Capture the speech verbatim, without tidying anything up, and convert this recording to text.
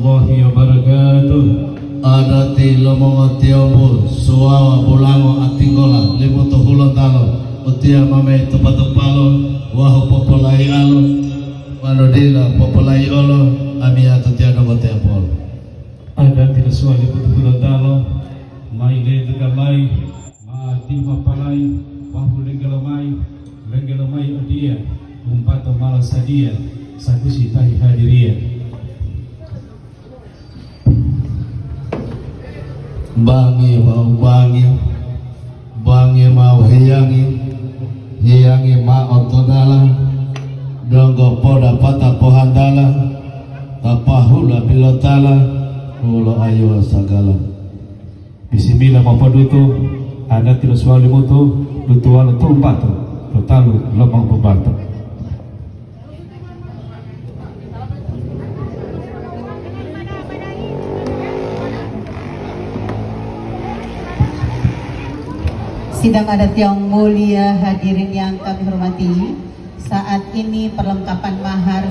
Warahmatullahi wabarakatuh. Adati lo mongotiyombu suwawa bulango atinggola limutu hulontalo utiya mame tupa-tupalo wahu popolayi'alo wanu dila popolayi'olo amiyatotiya donggo tepol. Adati lo suwawa limutu hulontalo mai leduka mai ma tilma palai wahu lenggelo mai, lenggelo mai odiya, umbato mala sadiya, sakusi tahi hadiriya. Bangi wawu bangi, bangi wawu hiyangi, hiyangi ma'o to dala, donggo podapata pohantala, tapahula bilotala, hulo ayuwa sagala. Bisimila mopodutu, adati lo suwali mutu, dutuwalo tumbatu, to talu lomang bubato. Sidang adat yang mulia, hadirin yang kami hormati, saat ini perlengkapan mahar